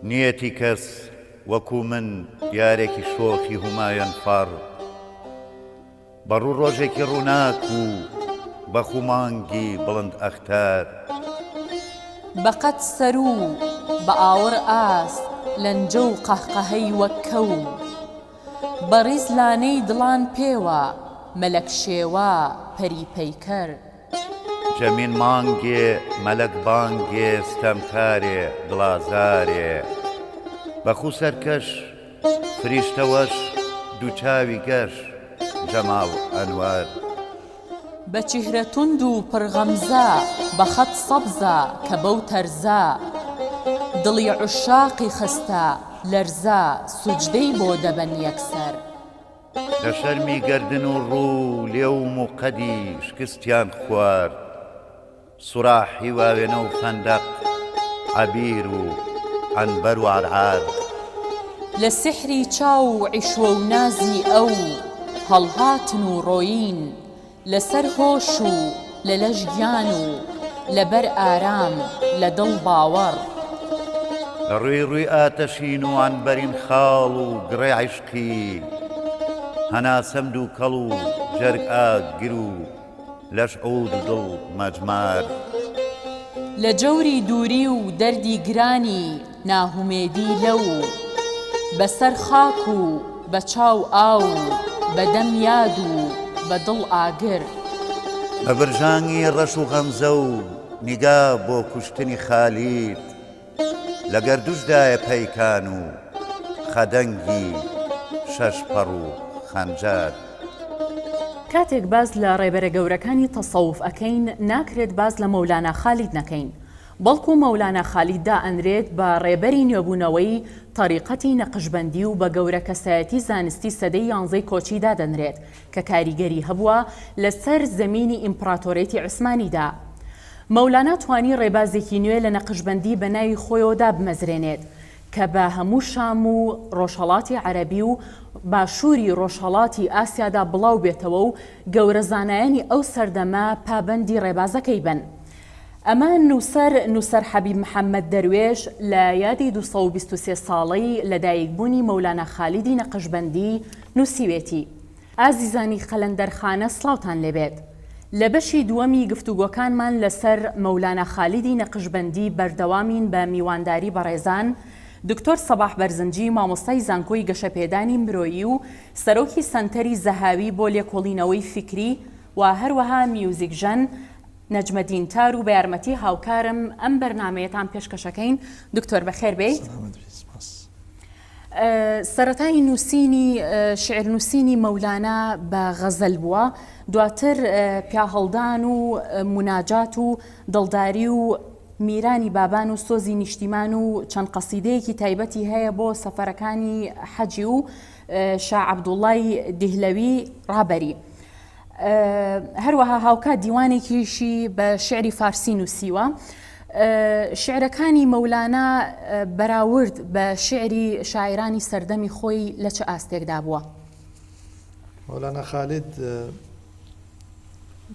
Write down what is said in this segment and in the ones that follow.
نیەتی کەس وەکوو من یارێکی شۆخی هومایۆن فەڕ بە ڕوو ڕۆژێکی ڕووناک و بە خوو مانگی بڵند ئەختەر. بە قەد سەروو بە ئاوڕ ئاست لەنجە و قەهقەهەی وەک کەو بە ڕیز لانەی دڵان پێوە مەلەک شێوە پەری پەیکەر. جەمین مانگێ مەلەک بانگێ ستەمکارێ دڵازارێ بە خوو سەرکەش فریشتە وەش دووچاوی گەش جەماڵ ئەنوەر. بە چیهرە توند و پڕ غەمزە بە خەت سەبزە کە بەو تەرزە دڵی عوشاقی خستە لەرزە سوجدەی بۆ دەبەن یەکسەر. لە شەرمی گەردن و ڕوو و لێوم و قەدی شکستیان خوارد سوراحی واوێنە و فەندەق عەبیر و عەنبەر و عەرعار. لە سیحری چاو و عیشوە و نازی ئەو هەڵهاتن و ڕۆیین لە سەر هۆش و لە لەش گیان و لە بەر ئارام لە دڵ باوەڕ. لە ڕووی ڕووی ئاتەشین و عەنبەرین خاڵ و گڕەی عیشقی هەناسەم دووکەڵ و جەرگ ئاگر و لەش عوود و دڵ مەجمار. لە جەوری دووری و دەردی گرانی ناهومێدی لەو، بە سەر خاک و بە چاو ئاو و بە دەم یاد و بە دڵ ئاگر. بە برژانگی ڕەش و غەمزە و نیگا بۆ کوشتنی خالید، لە گەردوشدایە پەیکان و خەدەنگی شەشپەڕ و خەنجەر. کاتێک باس لە ڕێبەرە گەورەکانی تەسەوف ئەکەین ناکرێت باس لە مەولانا خالید نەکەین بەڵکو مەولانا خالید دائەنرێت بە ڕێبەری نوێبوونەوەی تەریقەتی نەقشبەندی و بە گەورە کەسایەتی زانستی سەدەی یانزەی کۆچی دادەنرێت کە کاریگەری هەبووە لەسەر زەمینی ئیمپڕاتۆرێتی عوسمانیدا. مەولانا توانی ڕێبازێکی نوێ لە نەقشبەندی بە ناوی خۆیەوە دابمەزرێنێت کە بە هەموو شام و ڕۆژهەڵاتی عەرەبی و باشووری ڕۆژهەڵاتی ئاسیادا بڵاو بێتەوە و گەورە زانایانی ئەو سەردەمە پابەندی ڕێبازەکەی بن. ئەمە نووسەر نووسەر حەبیب محەمەد دەروێش لە یادی 223 ساڵەی لەدایکبوونی مەولانا خالیدی نەقشبەندی نووسیوێتی. ئازیزانی قەلەندەرخانە سڵاوتان لێبێت. لە بەشی دووەمی گفتوگۆکانمان لەسەر مەولانا خالیدی نەقشبەندی بەردەوامین بە میوانداری بەڕێزان دکتۆر سەباح بەرزنجی مامۆستای زانکۆی گەشەپێدانی مرۆیی و سەرۆکی سەنتەری زەهاوی بۆ لێکۆڵینەوەی فیکری و هەروەها میوزیکژەن نەجمەدین تار و بە یارمەتی هاوکارم ئەم بەرنامەیەتان پێشکەشەکەین. دکتۆر بەخێر بێیت. سەلامەت بیت سپاس. سەرەتای نووسینی شیعر نووسینی مەولانا بە غەزەل بووە، دواتر پیاهەڵدان و موناجات و دڵداری و میرانی بابان و سۆزی نیشتیمان و چەند قەسیدەیەکی تایبەتی هەیە بۆ سەفەرەکانی حەجی و شا عەبدوڵای دیهلەوی ڕابەری. هەروەها هاوکات دیوانێکیشی بە شیعری فارسی نووسیوە. شیعرەکانی مەولانا بەراورد بە شیعری شاعیرانی سەردەمی خۆی لە چ ئاستێکدا بووە؟ مەولانا خالید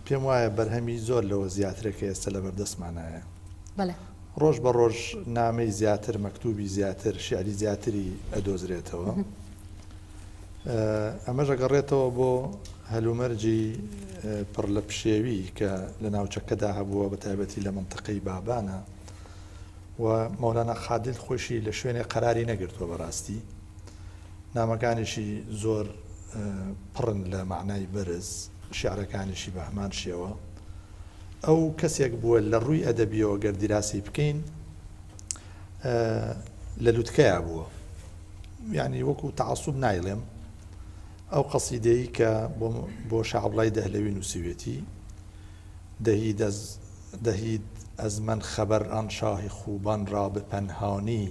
پێم وایە بەرهەمی زۆر لەوە زیاترە کە ئێستا لە بەردەستمانایە. بەڵێ. ڕۆژ بە ڕۆژ نامەی زیاتر، مەکتوبی زیاتر، شیعری زیاتری ئەدۆزرێتەوە. ئەمەش ئەگەڕێتەوە بۆ هەلومەرجی پڕ لە پشێوی کە لە ناوچەکەدا هەبووە بە تایبەتی لە مەنتقەی بابانە و مەولانا خادل خۆشی لە شوێنێ قەراری نەگرتووە بەڕاستی نامەکانیشی زۆر پڕن لە مەعنای بەرز شیعرەکانیشی بە هەمان شێوە ئەو کەسێک بووە لە ڕووی ئەدەبیەوە گەر دیراسی بکەین لە لوتکەیا بووە یانی وەکو تەعەسوب نایڵێم ئەو قەسیدەی کە بۆ شا عەبدوڵای دەهلەوی نووسیوێتی دهید از دهید از من خبر آن شاه خوبان را به پنهانی.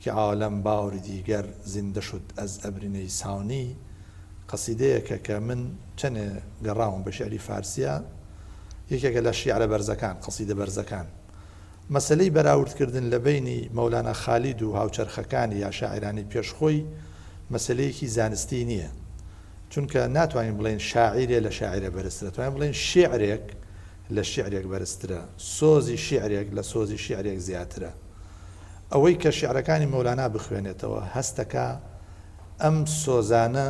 که عالم بار دیگر زندە شد از ابر نیسانی قەسیدەیەکە کە من چەنێ گەڕاوم بە شیعری فارسیە یەکێکە لە شیعرە بەرزەکان قەسیدە بەرزەکان. مەسەلەی بەراوردکردن لە بەینی مەولانا خالید و هاوچەرخەکانی یا شاعیرانی پێش خۆی مەسەلەیەکی زانستی نییە. چونکە ناتوانین بڵێین شاعیرێ لە شاعیرێ بەرزترە، توانین بڵێین شیعرێک لە شیعرێک بەرزترە، سۆزی شیعرێک لە سۆزی شیعرێک زیاترە. ئەوەی کە شیعرەکانی مەولانا بخوێنێتەوە هەستەکا ئەم سۆزانە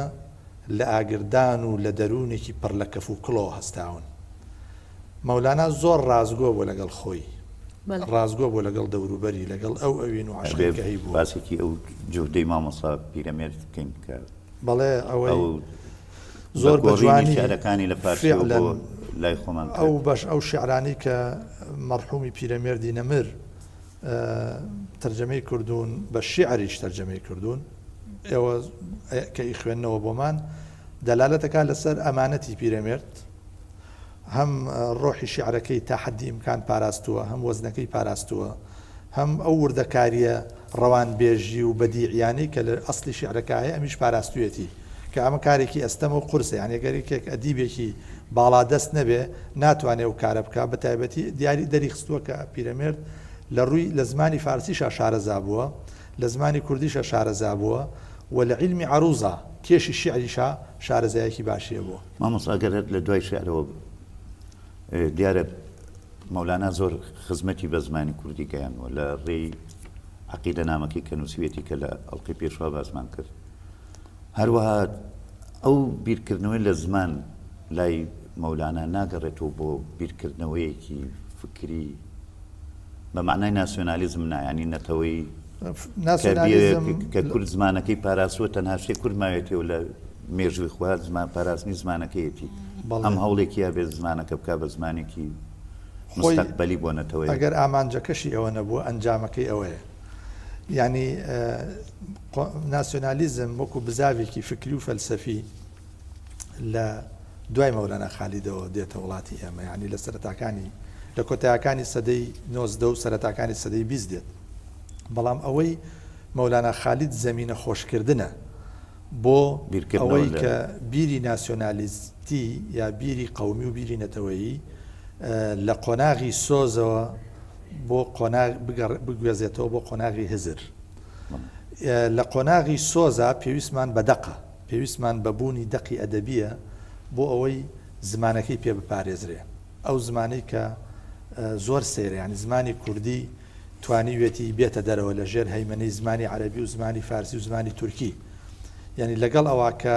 لە ئاگردان و لە دەروونێکی پڕ لە کەف و کڵەوە هەستاون. مەولانا زۆر ڕاستگۆ بووە لەگەڵ خۆی، ڕاستگۆ بووە لەگەڵ دەوروبەری، لەگەڵ ئەو ئەوین و عەشقەی کە هەیبووە. باسێکی ئەو جوهدەی مامۆستا پیرەمێرد بکەین کە بەڵێ ئەوەی زۆر بە جوانی شعرەکانی لە فارسیەوە بۆ لای خۆمان کرد. ئەو بەش ئەو شعرانەی کە مەڕحومی پیرەمێردی نەمر تەرجەمەی کردوون بە شیعریش تەرجەمەی کردوون ئێوە کە ئیخوێندنەوە بۆمان دەلالەتەکە لەسەر ئەمانەتی پیرەمێرد هەم ڕۆحی شیعرەکەی تا حەدی ئیمکان پاراستووە، هەم وەزنەکەی پاراستووە، هەم ئەو وردەکارییە ڕەوانبێژی و بەدیعیانەی کە لە ئەسڵی شیعرەکە هەیە ئەمیش پاراستوویەتی، کە ئەمە کارێکی ئەستەمە و قورسە، یانی گەر یەکێک ئەدیبێکی باڵادەست نەبێ ناتوانێ ئەو کارە بکا، بە تایبەتی دیاری دەریخستووە کە پیرەمێرد لە ڕووی لە زمانی فارسیشا شارەزا بووە، لە زمانی کوردیشا شارەزا بووە و لە عیلمی عەرووزا، کێشی شیعریشا شارەزایەکی باشی هەبووە. مامۆستا گەر هەر لە دوای شیعرەوە دیارە مەولانا زۆر خزمەتی بە زمانی کوردی گەیاندووە لە ڕێی عەقیدە نامەکەی کە نووسیوێتی کە لە ئەڵقەی پێشوا باسمان کرد هەروەها ئەو بیرکردنەوەی لە زمان لای مەولانا ناگەڕێتەوە بۆ بیرکردنەوەیەکی فکری بە مەعنای ناسیۆنالیزم نا یانی نەتەوەیی کە بیەوێ کە کورد زمانەکەی پاراستووە تەنها شتێک کورد ماوێتەوە لە مێژووی خۆیان زمان پاراستنی زمانەکەیەتی ئەم هەوڵێکی هەبێت زمانەکە بکا بە زمانێکی مستەقبەلی بۆ نەتەوەیەک. ئەگەر ئامانجەکەشی ئەوە نەبووە ئەنجامەکەی ئەوەیە یانی ناسیۆنالیزم وەکو بزاڤێکی فکری و فەلسەفی لە دوای مەولانا خالیدەوە دێتە وڵاتی ئێمە یانی لە سەرەتاکانی لە کۆتایەکانی سەدەی 19 و سەرەتاکانی سەدەی 20 دێت بەڵام ئەوەی مەولانا خالید زەمینە خۆشکردنە بۆ ئەوەی کە بیری ناسیۆنالیستی یا بیری قەومی و بیری نەتەوەیی لە قۆناغی سۆزەوە بۆ قۆناغ بگوێزێتەوە بۆ قۆناغی هزر لە قۆناغی سۆزا پێویستمان بە دەقە پێویستمان بە بوونی دەقی ئەدەبییە بۆ ئەوەی زمانەکەی پێ بپارێزرێ. ئەو زمانەی کە زۆر سەیرە یانی زمانی کوردی توانیویەتی بێتە دەرەوە لە ژێر هەیمەنەی زمانی عەرەبی و زمانی فارسی و زمانی تورکی. یانی لەگەڵ ئەوە کە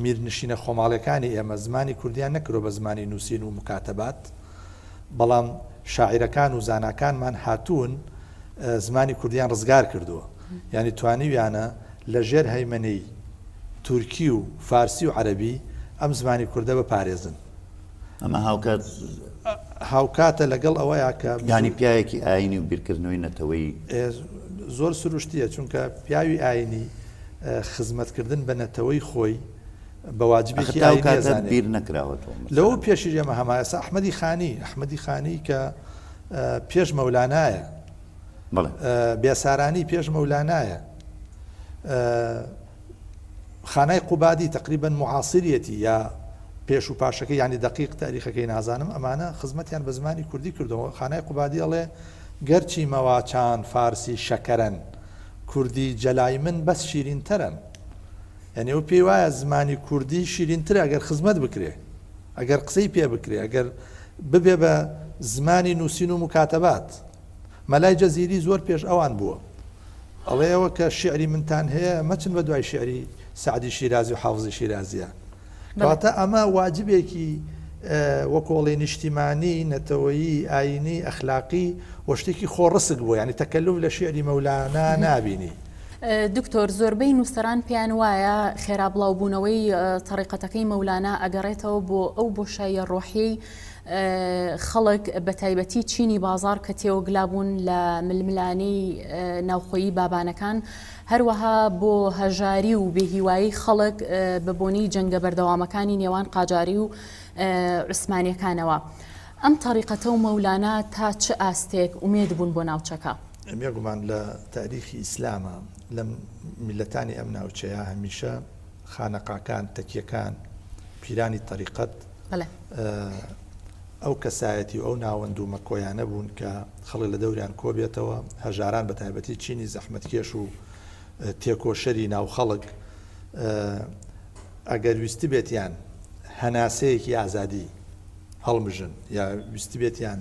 میرنشینە خۆماڵیەکانی ئێمە زمانی کوردیان نەکردوە بە زمانی نووسین و مکاتەبات، بەڵام شاعیرەکان و زاناکانمان هاتوون زمانی کوردیان ڕزگار کردووە. یانی توانیویانە لە ژێر هەیمەنەی تورکی و فارسی و عەرەبی ئەم زمانی کوردە بپارێزن. ئەمە هاوکات. هاوکاتە لەگەڵ ئەوەیا کە. یانی پیاوێکی ئایینی و بیرکردنەوەی نەتەوەیی. زۆر سروشتییە، چونکە پیاوی ئایینی خزمەتکردن بە نەتەوەی خۆی بە واجبێکی ئایینی ئەزانێ. ئاخر تا ئەو کاتە بیر نەکراوەتەوە مەسەلەن. لەوە پێشیش ئێمە هەمان، ئێستا ئەحمەدی خانی، ئەحمەدی خانی کە پێش مەولانایە. بەڵێ. بێسارانی پێش مەولانایە. خانای قوبادی تەقریبەن موعاسریەتی یا پێش و پاشەکەی یانی دەقیق تاریخەکەی نازانم ئەمانە خزمەتیان بە زمانی کوردی کردەوە خانای قوبادی ئەڵێ گەرچی مەواچان فارسی شەکەرەن کوردی جەلای من بەس شیرینتەرەن یعنی ئەو پێی وایە زمانی کوردی شیرینترە ئەگەر خزمەت بکرێ ئەگەر قسەی پێ بکرێ ئەگەر ببێ بە زمانی نووسین و مکاتەبات مەلای جەزیری زۆر پێش ئەوان بووە. ئەڵێ ئێوە کە شیعری منتان هەیە مەچن بە دوای شیعری سەعدی شیرازی و حافزی شیرازیە. کەواتە ئەمە واجبێکی وەکۆڵی نیشتیمانی، نەتەوەیی، ئایینی، ئەخلاقی و شتێکی خۆڕسک بووە. یانی تەکەلوف لە شیعری مەولانا نابینی. دکتۆر زۆربەی نووسەران پێیان وایە خێرا بڵاوبوونەوەی تەڕیقەتەکەی مەولانا ئەگەڕێتەوە بۆ ئەو بۆشاییە ڕۆحیەی خەڵک بەتایبەتی چینی بازاڕ کە تێوەگلابوون لە ململانێی ناوخۆیی بابانەکان، هەروەها بۆ هەژاری و بێهیوایی خەڵک بە بۆنەی جەنگە بەردەوامەکانی نێوان قاجاری و عوسمانیەکانەوە. ئەم تەریقەتە و مەولانا تا چ ئاستێک ئومێد بوون بۆ ناوچەکە؟ بێگومان لە تاریخی ئیسلامە لەم میللەتانی ئەم ناوچەیە هەمیشە خانەقاکان، تەکیەکان، پیرانی تەریقەت ئەو کەسایەتی و ئەو ناوەند و مەکۆیانە بوون کە خەڵک لە دەوریان کۆبێتەوە، هەژاران بە تایبەتی چینی زەحمەتکێش و تێکۆشەری ناو خەڵک ئەگەر ویستبێتیان هەناسەیەکی ئازادی هەڵمژن یا ویستبێتیان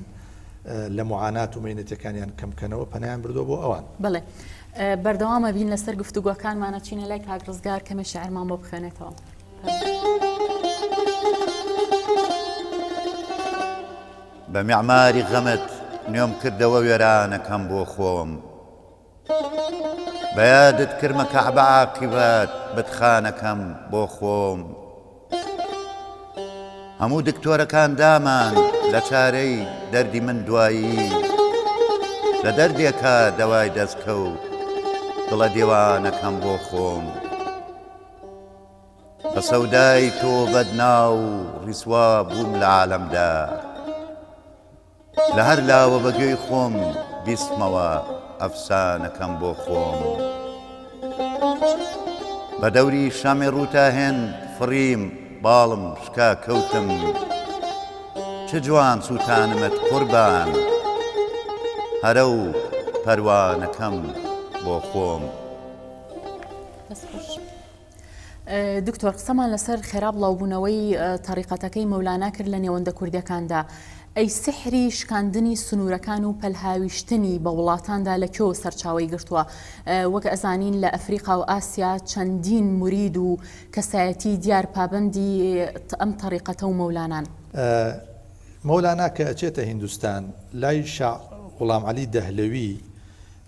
لە موعانات و مەینەتەکانیان کەم کەنەوە پەنایان بردووە بۆ ئەوان. بەڵێ بەردەوام ئەبین لەسەر گفتوگۆکانمان ئەچینە لای کاک ڕزگار کەمێ شعرمان بۆ بخوێنێتەوە. بە میعماری غەمت نوێم کردەوە وێرانەکەم بۆ خۆم. بە یادت کرمە کەعبە عاقیبەت بتخانەکەم بۆ خۆم هەموو دکتۆرەکان دامان لە چارەی دەردی من دوایی لە دەردێکا دەوای دەستکەوت دڵە دێوانەکەم بۆ خۆم بە سەودای تۆ بەدناو و ڕیسوا بووم لە عالەمدا لە هەر لاوە بە گوێی خۆم بیستمەوە ئەفسانەکەم بۆ خۆم. بە دەوری شەمێ ڕووتا هێند فڕیم باڵم شکا کەوتم چ جوان سووتانمت قوربان هەرە و پەروانەکەم بۆ خۆم. دەست خۆش. دکتۆر قسەمان لەسەر خێرا بڵاوبوونەوەی تەریقەتەکەی مەولانا کرد لە نێوەندە کوردیەکاندا ئەی سحری شکاندنی سنوورەکان و پەلهاویشتنی بە وڵاتاندا لە کوێوە سەرچاوەی گرتووە وەک ئەزانین لە ئەفریقا و ئاسیا چەندین مرید و کەسایەتی دیار پابەندی ئەم تەریقەتە و مەولانان. مەولانا کە ئەچێتە هیندوستان لای شا غوڵام عەلی دەهلەوی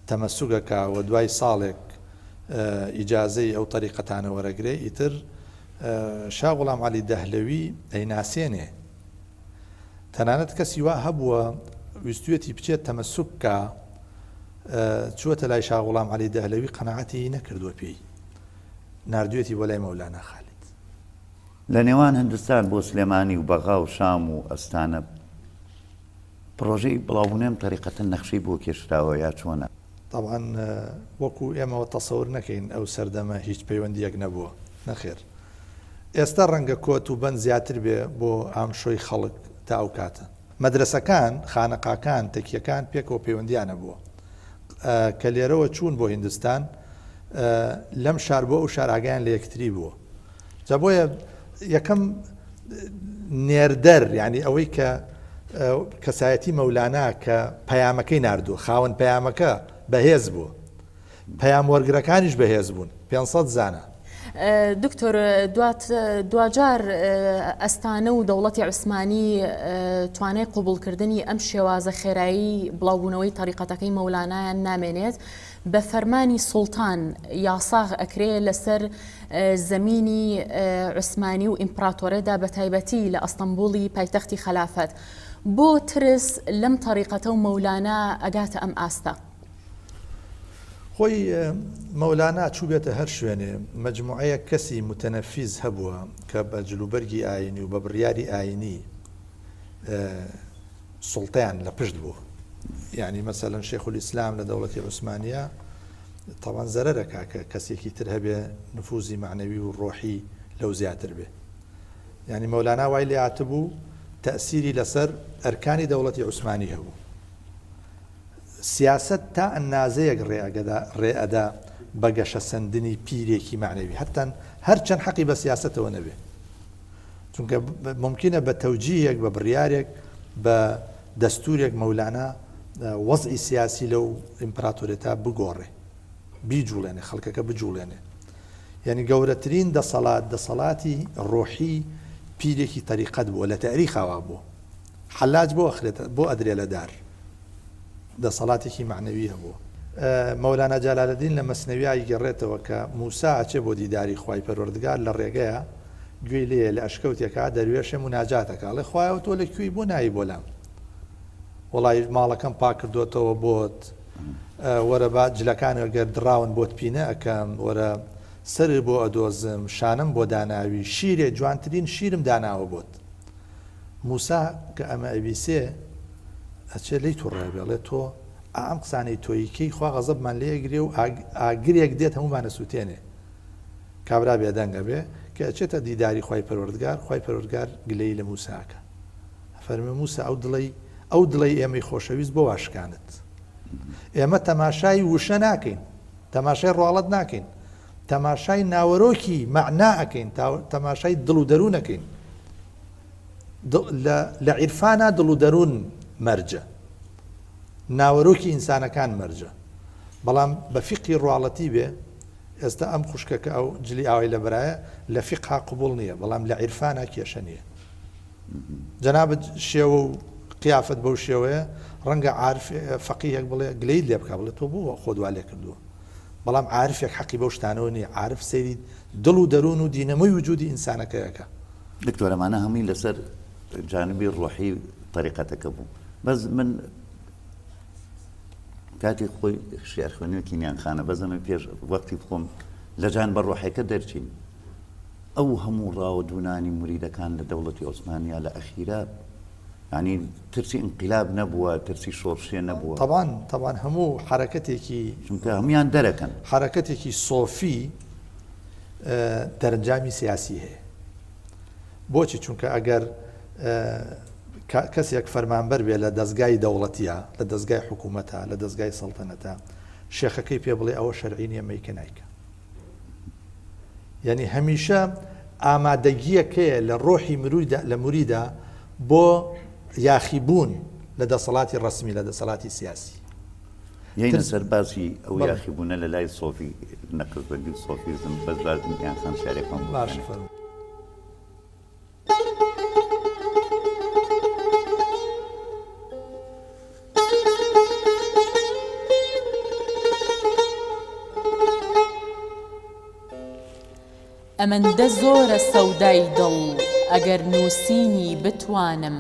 تەمەسوک ئەکا و دوای ساڵێک ئیجازەی ئەو تەریقەتانە وەرەگرێ ئیتر شا غوڵام عەلی دەهلەوی ئەیناسێنێ تەنانەت کەسی وا هەبووە ویستویەتی بچێت تەمەسوک کا چووەتە لای شا غوڵام عەلی دەهلەوی قەناعەتی نەکردووە پێی ناردویەتی بۆ لای مەولانا خالید. لە نێوان هندستان بۆ سلێمانی و بەغا و شام و ئەستانە پڕۆژەی بڵاوبوونەوەی ئەم تەریقەتە نەخشەی بۆ کێشراوە یا چۆنە؟ تەبعەن وەکو ئێمەوە تەسەور نەکەین ئەو سەردەمە هیچ پەیوەندییەک نەبووە، نەخێر ئێستا ڕەنگە کۆت و بەند زیاتر بێ بۆ ئامشۆی خەڵک تا ئەو کاتە. مەدرەسەکان، خانەقاکان، تەکیەکان پێکەوە پەیوەندییان هەبووە. کە لێرەوە چوون بۆ هیندستان لەم شار بۆ ئەو شار ئاگایان لە یەکتری بووە. جا بۆیە یەکەم نێردەر یعنی ئەوەی کە کەسایەتی مەولانا کە پەیامەکەی ناردووە خاوەن پەیامەکە بەهێز بووە پەیام وەرگرەکانیش بەهێز بوون 500 زانە. دکتۆر دواجار ئەستانە و دەوڵەتی عوسمانی توانای قوبڵکردنی ئەم شێوازە خێرایی بڵاوبوونەوەی تەریقەتەکەی مەولانایان نامێنێت بە فەرمانی سوڵتان یاساغ ئەکرێ لەسەر زەمینی عوسمانی و ئیمپراتۆرێدا بەتایبەتی لە ئەستەنبوڵی پایتەختی خەلافەت. بۆ ترس لەم تەریقەتە و مەولانا ئەگاتە ئەم ئاستە؟ خۆی مەولانا چووبێتە هەر شوێنێ مەجموعەیەک کەسی موتەنەفیز هەبووە کە بە جلوبەرگی ئایینی و بە بڕیاری ئایینی سوڵتەیان لە پشت بوو یانی مەسەلەن شێخولئیسلام لە دەوڵەتی عوسمانیە تاوان زەرەرەکا کە کەسێکی تر هەبێ نفوزی مەعنەوی و ڕۆحی لەو زیاتر بێ یانی مەولانا وای لێ هاتبوو تەئسیری لەسەر ئەرکانی دەوڵەتی عوسمانی هەبوو سیاسەت تا ئەنازەیەک ڕێ ئەگەدا ڕێ ئەدا بە گەشەسەندنی پیرێکی مەعنەوی هەرتەن هەرچەند حەقی بە سیاسەتەوە نەبێ چونکە مومکینە بە تەوجیهێک، بە بڕیارێک، بە دەستوورێک مەولانا وەزعی سیاسی لەو ئیمپراتۆرێتە بگۆڕێ، بیجوڵێنێ، خەڵکەکە بجوڵێنێ. یانی گەورەترین دەسەڵات، دەسەڵاتی ڕۆحی پیرێکی تەریقەت بووە، لە تەئریخا وا بووە. حەلاج بۆ ئەخرێتە، بۆ ئەدرێ لە دار؟ دەسەڵاتێکی مەعنەوی هەبووە. مەولانا جەلالەدین لە مەسنەویا ئەیگێڕێتەوە کە موسا ئەچێ بۆ دیداری خوای پەروەردگار لە ڕێگەیا گوێی لێیە لە ئەشکەوتێکا دەروێشێ موناجات ئەکا ئەڵێ خوایە تۆ لە کوێی بۆ نایی بۆ لام وەڵای ماڵەکەم پاک کردۆتەوە بۆت وەرە با جلەکان گەر دڕاون بۆت پینە ئەکەم وەرە سەرت بۆ ئەدۆزم شانم بۆ داناوی شیرێ جوانترین شیرم داناوە بۆت موسا کە ئەمە ئەبیسێ ئەچێ لێی توڕە ئەبێ ئەڵێ تۆ. ئا ئەم قسانەی تۆی کەی خوا غەزەبمان لێ ئەگرێ و ئاگرێک دێت هەموومان ئەسوتێنێ. کابرا بێدەنگ ئەبێ، کە ئەچێتە دیداری خوای پەروەردگار، خوای پەروەردگار گلەیی لە موسا ئەکا. ئەفەرموێ موسا ئەو دڵەی ئەو دڵەی ئێمەی خۆشەویست بۆ وا شکانت؟ ئێمە تەماشای وشە ناکەین، تەماشای ڕواڵەت ناکەین، تەماشای ناوەرۆکی مەعنا ئەکەین، تەماشای دڵ و دەروون ئەکەین. لە عیرفانا دڵ و دەروون مەرجە. ناوەرۆکی ئینسانەکان مەرجە. بەڵام بە فیقهی ڕواڵەتی بێ، ئێستا ئەم خوشکە کە ئەو جلی ئاوای لەبەرایە لە فیقها قبوڵ نییە، بەڵام لە عیرفانا کێشە نییە. جەنابت شێوە و قیافەت بەو شێوەیە، ڕەنگە عارف فەقیهێک بڵێ گلەیت لێ بکا بڵێ تۆ بۆ خۆت وا لێ کردووە. بەڵام عارفێک حەقی بەو شتانەوە نییە، عارف سەیری دڵ و دەروون و دینەمۆی وجودی ئینسانەکە ئەکا. دکتۆر ئەمانە هەمووی لەسەر جانبی ڕۆحی تەریقەتەکە بوو بەس من کاتی خۆی شیعر خوێنێکی نیان خانە بەس ئەمە پێش وەختی خۆم لە جان بە ڕۆحەکە دەرچین ئەو هەموو ڕاوە دوونانی مریدەکان لە دەوڵەتی عوسمانیا لە ئەخیرا ینی ترسی ئینقلاب نەبووە ترسی شۆڕشێ نەبووە تەبان تەبان هەموو حرەکەتێکی چونکە هەمویان دەرەکەن حرەکەتێکی سۆفی دەرەنجامی سیاسی هەیە بۆچی چونکە ئەگەر کەسێک فەرمانبەر بێ لە دەزگای دەوڵەتیا، لە دەزگای حکوومەتا، لە دەزگای سەڵتەنەتا، شێخەکەی پێ بڵێ ئەوە شەرعی نییە مەیکە نایکا. یانی هەمیشە ئامادەگییەک هەیە لە ڕۆحی مرویدا لە موریدا بۆ یاخیبوون لە دەسەڵاتی ڕەسمی، لە دەسەڵاتی سیاسی. یەینە سەر باسی ئەو یاخیبوونە لە لای سۆفی نەقشبەندی و سۆفیزم بەس با یان خان شیعرێکمان بۆ باشە بخوێنێ. فەرموو. ئەمەندە زۆرە سەودای دڵ ئەگەر نووسینی بتوانم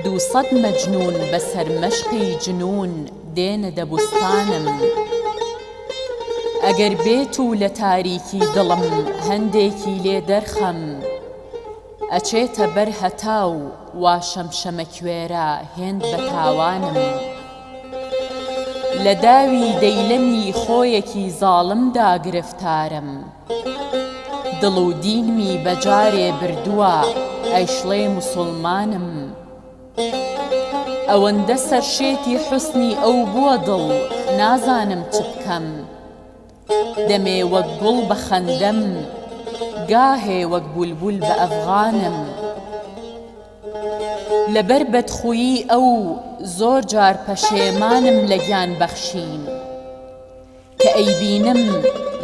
دووسەد مەجنوون بە سەرمەشقی جنوون دێنە دە بوستانم ئەگەر بێت و لە تاریکی دڵم هەندێکی لێ دەرخەم ئەچێتە بەر هەتاو وا شەمشەمەکوێرە هێند بە تاوانم لە داوی دەیلەمی خۆیەکی زاڵمدا گرفتارم دڵ و دینمی بە جارێ بردووە ئەیشڵێ موسوڵمانم ئەوەندە سەرشێتی حوسنی ئەو بووە دڵ نازانم چ بکەم دەمێ وەک گوڵ بە خەندەم گاهێ وەک بولبول بە ئەفغانم لەبەر بەدخوویی ئەو زۆر جار پەشێمانم لە گیان بەخشین کە ئەیبینم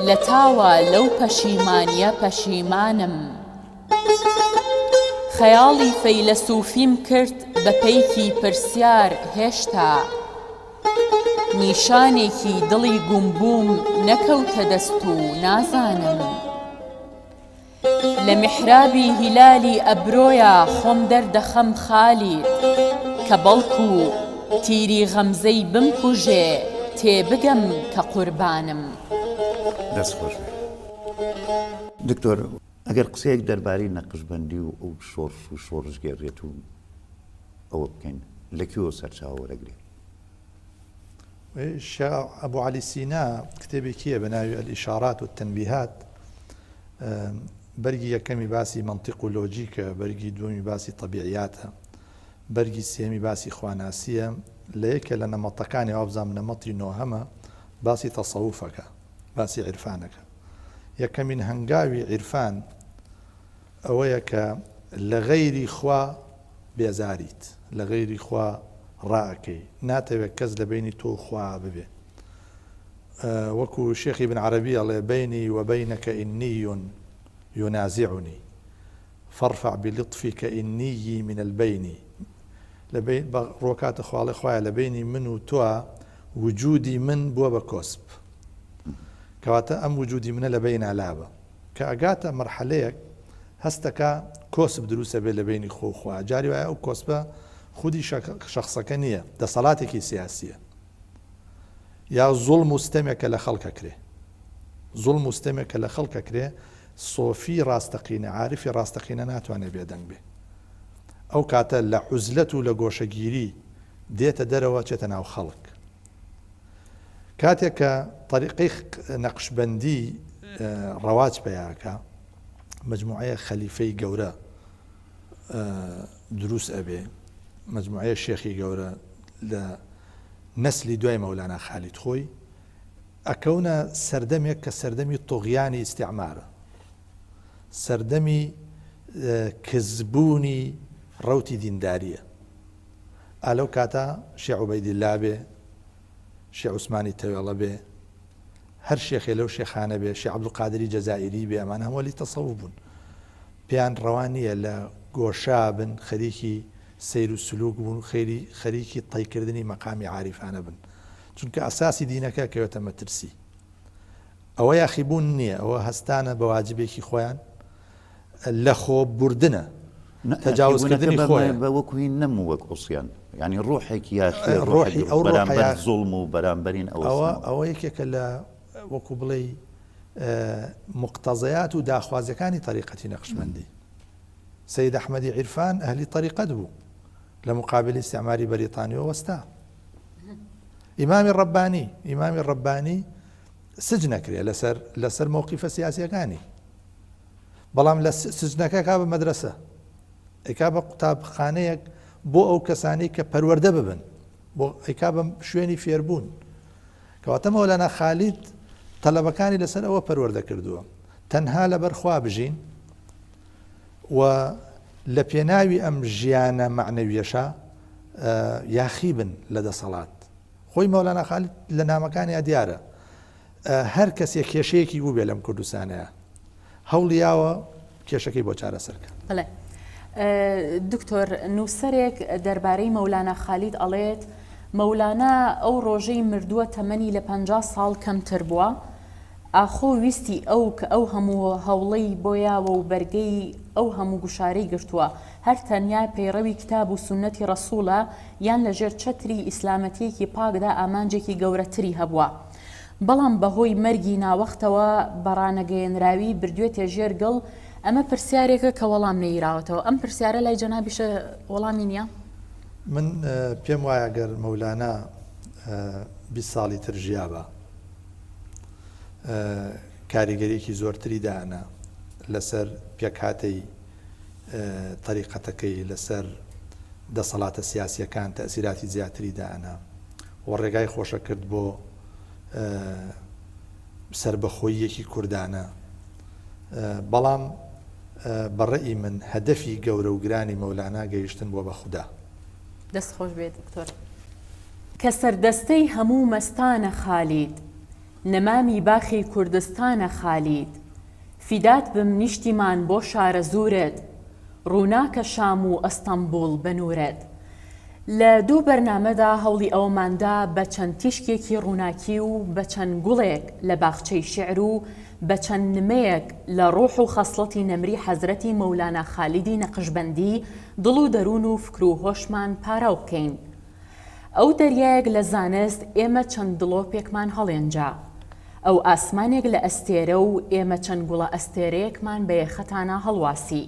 لە تاوە لەو پەشیمانیە پەشیمانم خەیاڵی فەیلەسوفیم کرد بە پەیکی پرسیار هێشتا نیشانێکی دڵی گومبووم نەکەوتە دەست و نازانم لە میحرابی هیلالی ئەبرۆیا خۆم دەردەخەم خالید کە بەڵکو تیری غەمزەی بمکوژێ تێبگەم کە قوربانم. دەست خۆش بێ دکتۆر. ئەگەر قسەیەک دەربارەی نەقشبەندی و ئەو شۆڕش و شۆڕشگێڕیەت و ئەوە بکەین لە کوێوە سەرچاوە وەرەگرێ؟ شێخ ئەبو عەلی سینا کتێبێکی هەیە بە ناوی الاشارات والتنبیهات بەرگی یەکەمی باسی مەنتیق و لۆجیکە، بەرگی دووەمی باسی تەبیعیاتە، بەرگی سێیەمی باسی خواناسییە، لە یەکێ لە نەمەتەکانی وابزانم نەمەتی نۆهەمە باسی تەسەوفەکە، باسی عیرفانەکە. یەکەمین هەنگاوی عیرفان ئەوەیە کە لە غەیری خوا بێزاریت، لە غەیری خوا ڕائەکەی، ناتەوێت کەس لە بەینی تۆ و خوا ببێ. وەکو شێخ ئیبن عەرەبی ئەڵێ، بینی و بینک ئینی ینازعنی فارفع بلطفک ئینیی من البین لە بەین بە ڕۆکاتە خوا ئەڵێ خوایە لە بەینی من و تۆ وجودی من بووە بە کۆسپ کەواتە ئەم وجودی منە لە بەینا لابە. کە ئەگاتە مەرحەلەیەک هەستەکا کۆسپ دروست ئەبێت لە بەینی خۆ و خوا، جاری وایە ئەو کۆسپە خودی شەخسەکە نییە، دەسەڵاتێکی سیاسییە یا زوڵم و ستەمێکە لە خەڵک ئەکرێ. زوڵم و ستەمێک کە لە خەڵک ئەکرێ، سۆفی ڕاستەقینە، عارفی ڕاستەقینە ناتوانێ بێدەنگ بێ. ئەو کاتە لە عوزلەت و لە گۆشەگیری دێتە دەرەوە ئەچێتە ناو خەڵک. کاتێک کە تەریقەی نەقشبەندی ڕەواج پەیاکە مجموعەیە خەلیفەی گەورە دروست ئەبێ مجموعەیە شێخی گەورە لە نەسلی دوای مەولانا خالید خۆی ئەکەونە سەردەمێک کە سەردەمی طغیانی ئیستیعمارە سەردەمی کزبوونی ڕەوتی دینداریە ئا لەو کاتە شێ عوبەیدیلا بێ شێ عوسمانی تەوێڵە بێ هەر شێخێ لەو شێخانە بێ شێ عەبدولقادری جەزائیری بێ ئەمانە هەموو ئەهلی تەسەوف بوون پێیان ڕەوا نییە لە گۆشە بن خەریکی سەیر و سلوک بوون خەیری خەریکی تەیکردنی مەقامی عاریفانە بن چونکە ئەساسی دینەکە ئەکەوێتە مەترسی ئەوە یاخیبوون نییە ئەوە هەستانە بە واجبێکی خۆیان لە خۆ بوردنە تەجاوزکردنی خۆیە. بە وەکو هین نەم وەک عوسیان یانی ڕۆحێکی یاخیە ڕۆحی ئەو بەرامبەر زوڵم و بەرامبەرین ئەوە ئەوە یەکێکە لە وەکو بڵێی مقتەزەیات و داخوازیەکانی تەریقەتی نەقشبەندی سەید ئەحمەدی عیرفان ئەهلی تەریقەت بوو لە مقابلی ئیستعماری بەریتانیەوە وەستا ئیمامی ڕەبانی ئیمامی ڕەبانی سجنەکرێ لەسەر لەسەر مەوقیفە سیاسیەکانی بەڵام لە سجنەکە کا بە مەدرسە ئەیکا بە قوتابخانەیەک بۆ ئەو کەسانی کە پەروەردە ببن بۆ ئەیکا بە شوێنی فێربوون کەواتە مەولانا خالید تەلەبەکانی لەسەر ئەوە پەروەردە کردووە تەنها لەبەر خوا بژین و لە پێناوی ئەم ژیانە مەعنەویەشا یاخی بن لە دەسەڵات خۆی مەولانا خالید لە نامەکانیا دیارە هەر کەسێک کێشەیەکی بووبێ لەم کوردستانەیە هەوڵی یاوە کێشەکەی بۆ چارەسەر کە. بەڵێ دکتۆر نووسەرێک دەربارەی مەولانا خالید ئەڵێت مەولانا ئەو ڕۆژەی مردووە تەمەنی لە 50 ساڵ کەمتر بووە ئاخۆ ویستی ئەو کە ئەو هەموو هەوڵەی بۆ یاوە و بەرگەی ئەو هەموو گوشارەی گرتووە هەر تەنیا پەیڕەوی کتاب و سوننەتی ڕەسووڵە یان لە ژێر چەتری ئیسلامەتییەکی پاکدا ئامانجێکی گەورەتری هەبووە بەڵام بەهۆی مەرگی ناوەختەوە بە ڕانەگەیەنراوی بردوێتە ژێر گڵ، ئەمە پرسیارێکە کە وەڵام نەیراوەتەوە، ئەم پرسیارە لای جەنابیشە وەڵامی نییە؟ من پێم وایە گەر مەولانا 20 ساڵی تر ژیابا کاریگەریەکی زۆرتری دائەنا لەسەر پێکهاتەی تەریقەتەکەی لەسەر دەسەڵاتە سیاسیەکان تەئسیراتی زیاتری دائەنا و ڕێگای خۆشە کرد بۆ سەربەخۆییەکی کوردانە بەڵام بە ڕەئی من هەدەفی گەورە و گرانی مەولانا گەیشتن بووە بە خودا. دەست خۆش بێت دکتۆر. کە سەردەستەی هەموو مەستانە خالید نەمامی باخی کوردستانە خالید فیدات بم نیشتیمان بۆ شارەزوورت ڕووناکە شام و ئەستەمبوڵ بە نوورت لە دوو بەرنامەدا هەوڵی ئەوەمان دا بە چەند تیشکێکی ڕووناکی و بە چەند گوڵێک لە باخچەی شیعر و بە چەند نمەیەک لە ڕۆح و خەسڵەتی نەمری حەزرەتی مەولانا خالیدی نەقشبەندی دڵ و دەروون و فکر و هۆشمان پاراو بکەین. ئەو دەریایەک لە زانست ئێمە چەند دڵۆپێکمان هەڵێنجا. ئەو ئاسمانێک لە ئەستێرە و ئێمە چەند گوڵە ئەستێرەیەکمان بە یەخەتانا هەڵواسی.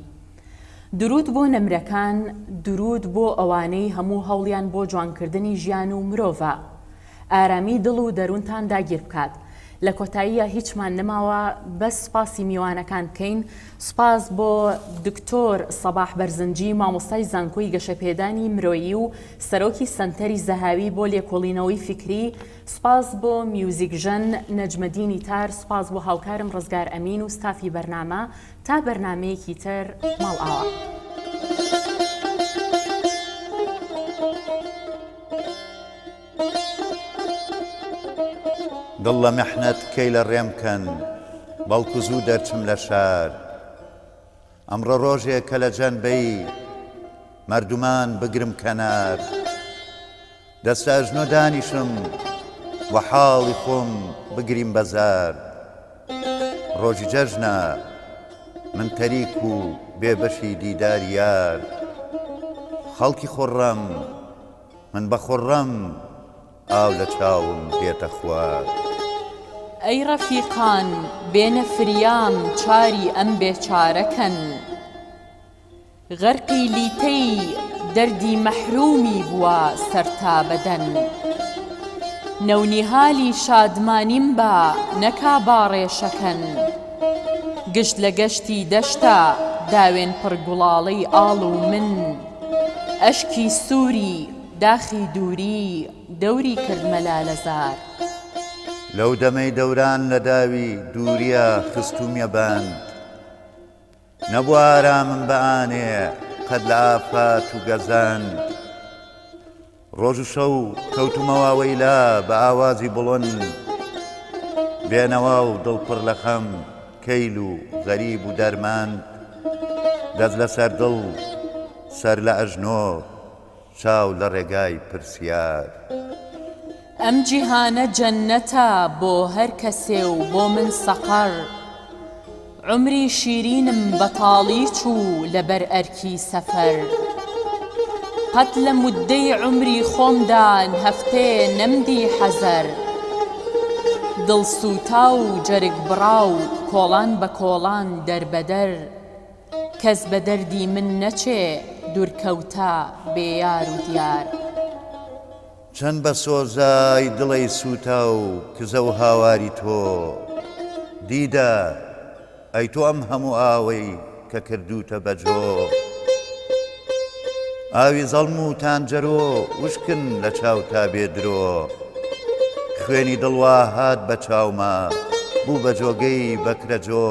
دروود بۆ نەمرەکان، دروود بۆ ئەوانەی هەموو هەوڵیان بۆ جوانکردنی ژیان و مرۆڤە. ئارامی دڵ و دەروونتان داگیر بکات. لە کۆتاییا هیچمان نەماوە بەس سوپاسی میوانەکان بکەین، سوپاس بۆ دکتۆر سەباح بەرزنجی مامۆستای زانکۆی گەشەپێدانی مرۆیی و سەرۆکی سەنتەری زەهاوی بۆ لێکۆڵینەوەی فیکری، سوپاس بۆ میوزیکژەن نەجمەدینی تار، سوپاس بۆ هاوکارم ڕزگار ئەمین و ستافی بەرنامە، تا بەرنامەیەکی تر ماڵئاوا. دڵ لە میحنەت کەی لە ڕێم کەن بەڵکو زوو دەرچم لە شار ئەمڕۆ ڕۆژێ کە لە جەنبەی مەردومان بگرم کەنار دەستە ئەژنۆ دانیشم وە حاڵی خۆم بگریم بە زار ڕۆژی جەژنە من تەریک و بێ بەشی دیداری یار خەڵکی خوڕڕەم من بە خوڕڕەم ئاو لە چاوم دێتە خوار. ئەی ڕەفیقان بێنە فریام چاری ئەم بێچارە کەن. غەرقی لیتەی دەردی مەحروومی بووە سەر تا بەدەن. نەونیهالی شادمانیم بە نەکا باڕێ شەکەن. گشت لە گەشتی دەشتە داوێن پڕ گوڵاڵەی ئاڵ و من. ئەشکی سووری داخی دووری دەوری کردمە لالەزار. لەو دەمەی دەوران لە داوی دوورییا خستوومیە بەند. نەبوو ئارامم بە ئانێ قەت لە ئافات و گەزەند. ڕۆژ و شەو کەوتومە واوەیلا بە ئاوازی بڵند. بێ نەوا و دڵ پڕ لە خەم کەیل و غەریب و دەرمەند. دەست لە سەر دڵ سەر لە ئەژنۆ چاو لە ڕێگای پرسیار. ئەم جیهانە جەننەتە بۆ هەر کەسێ و بۆ من سەقەر. عومری شیرینم بەتاڵی چوو لەبەر ئەرکی سەفەر. قەت لە موددەی عومری خۆمدا هەفتەیێ نەمدی حەزەر. دڵ سووتاو و جەرگ بڕاو کۆڵان بە کۆڵان دەربەدەر. کەس بە دەردی من نەچێ دوورکەوتە بێ یار و دیار. چەند بە سۆزای دڵەی سووتاو کزە و هاواری تۆ دیدە ئەی تۆ ئەم هەموو ئاوەی کە کردووتە بە جۆ ئاوی زەڵم و تانجەرۆ وشکن لە چاوتا بێ درۆ خوێنی دڵ وا هات بە چاوما بوو بە جۆگەی بەکرەجۆ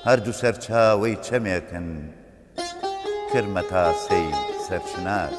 هەردوو سەرچاوەی چەمێکن کرمە تاسەی سەرچنار.